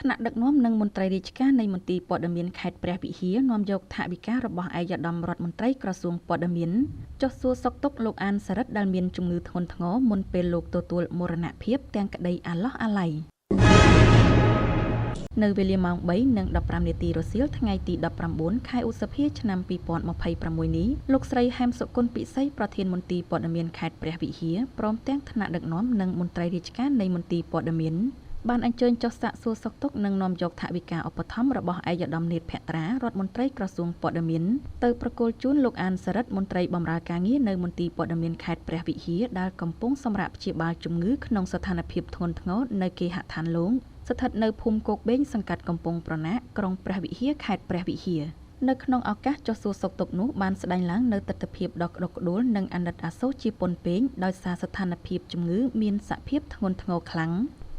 ថ្នាក់ដឹកនាំនិងមន្ត្រីរាជការនៃមន្ទីរព័ត៌មានខេត្តព្រះវិហារនាំយកថវិការបស់ឯកឧត្តមរដ្ឋមន្ត្រីក្រសួងព័ត៌មានចុះសួរសុខទុក្ខលោកអាន សារិទ្ធដែលមានជំងឺធ្ងន់ធ្ងរមុនពេលលោកទទួលមរណភាពទាំងក្តីអាឡោះអាល័យ។ នៅវេលាម៉ោង3:15នាទីរសៀលថ្ងៃទី19ខែឧសភាឆ្នាំ2026នេះលោកស្រីហែមសុគន្ធពិសីប្រធានមន្ទីរព័ត៌មានខេត្តព្រះវិហារព្រមទាំងថ្នាក់ដឹកនាំនិងមន្ត្រីរាជការនៃមន្ទីរព័ត៌មានបានអញ្ជើញចុះសាកសួរសុខទុក្ខនិងនាំយកថវិកាឧបត្ថម្ភរបស់ឯកឧត្តមនេតភត្រារដ្ឋមន្ត្រីក្រសួងព័ត៌មានទៅប្រគល់ជូនលោកអាន សារិទ្ធមន្ត្រីបម្រើការងារនៅមន្ទីរព័ត៌មានខេត្តព្រះវិហារដែលកំពុងសម្រាកព្យាបាលជំងឺក្នុងស្ថានភាពធ្ងន់ធ្ងរនៅគេហដ្ឋានលងស្ថិតនៅភូមិគោកបេងសង្កាត់កំពង់ប្រណាកក្រុងព្រះវិហារខេត្តព្រះវិហារ។ នៅក្នុងឱកាសចុះសួរសុខទុក្ខនោះបានស្ដែងឡើងនៅទិដ្ឋភាពដ៏ក្តុកក្តួលនិងអាណិតអាសូរជាពន់ពេងដោយសារស្ថានភាពជំងឺមានសភាពធ្ងន់ធ្ងរខ្លាំង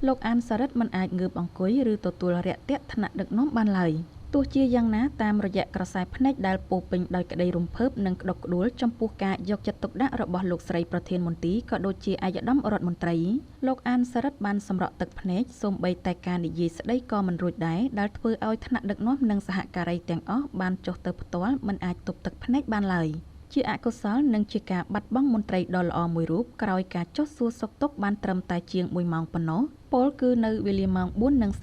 លោកអាន សារិទ្ធមិនអាចងើបអង្គុយឬទទួលរាក់ទាក់ថ្នាក់ដឹកនាំបានឡើយ។ ទោះជាយ៉ាងណាតាមរយៈក្រសែភ្នែកដែលពោពេញដោយក្តីរំភើបនិងក្តុកក្តួលចំពោះការយកចិត្តទុកដាក់របស់លោកស្រីប្រធានមន្ទីរក៏ដូចជាឯកឧត្តមរដ្ឋមន្ត្រីលោកអាន សារិទ្ធបានសម្រក់ទឹកភ្នែកសូម្បីតែការនិយាយស្ដីក៏មិនរួចដែរដែលធ្វើឲ្យថ្នាក់ដឹកនាំនិងសហការីទាំងអស់បានចុះទៅផ្ទាល់មិនអាចទប់ទឹកភ្នែកបានឡើយ។ ជាអកុសលនិងជាការបាត់បង់មន្ត្រីដ៏ល្អមួយរូបក្រោយការចុះសួរសុខទុក្ខបានត្រឹមតែជាង1ម៉ោងប៉ុណ្ណោះពលគឺនៅវេលាម៉ោង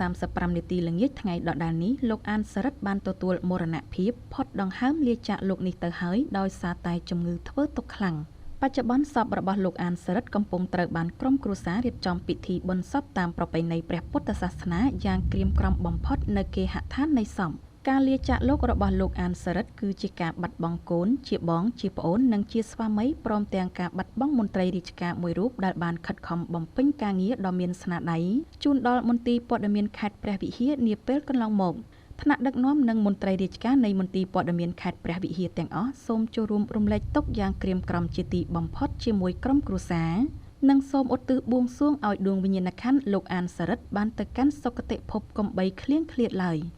4:35នាទីល្ងាចថ្ងៃដដែលនេះលោកអាន សារិទ្ធបានទទួលមរណភាពផុតដង្ហើមលាចាកលោកនេះទៅហើយដោយសារតែជំងឺធ្វើទុក្ខខ្លាំង។ បច្ចុប្បន្នសពរបស់លោកអាន សារិទ្ធកំពុងត្រូវបានក្រុមគ្រួសាររៀបចំពិធីបុណ្យសពតាមប្រពៃណីព្រះពុទ្ធសាសនាយ៉ាងក្រៀមក្រំបំផុតនៅគេហដ្ឋាននៃសព។ ការលាចាកលោករបស់លោកអាន សារិទ្ធគឺជាការបាត់បង់កូនជាបងជាប្អូននិងជាស្វាមីព្រមទាំងការបាត់បង់មន្ត្រីរាជការមួយរូបដែលបានខិតខំបំពេញការងារដ៏មានស្នាដៃជូនដល់មន្ទីរព័ត៌មានខេត្តព្រះវិហារនាពេលកន្លងមក។ ថ្នាក់ដឹកនាំនិងមន្ត្រីរាជការនៃមន្ទីរព័ត៌មានខេត្តព្រះវិហារទាំងអស់សូមចូលរួមរំលែកទុក្ខយ៉ាងក្រៀមក្រំជាទីបំផុតជាមួយក្រុមគ្រួសារនិងសូមឧទ្ទិសបួងសួងឲ្យដួងវិញ្ញាណក្ខន្ធលោកអាន សារិទ្ធបានទៅកាន់សុគតិភពកុំបីឃ្លៀងឃ្លាតឡើយ។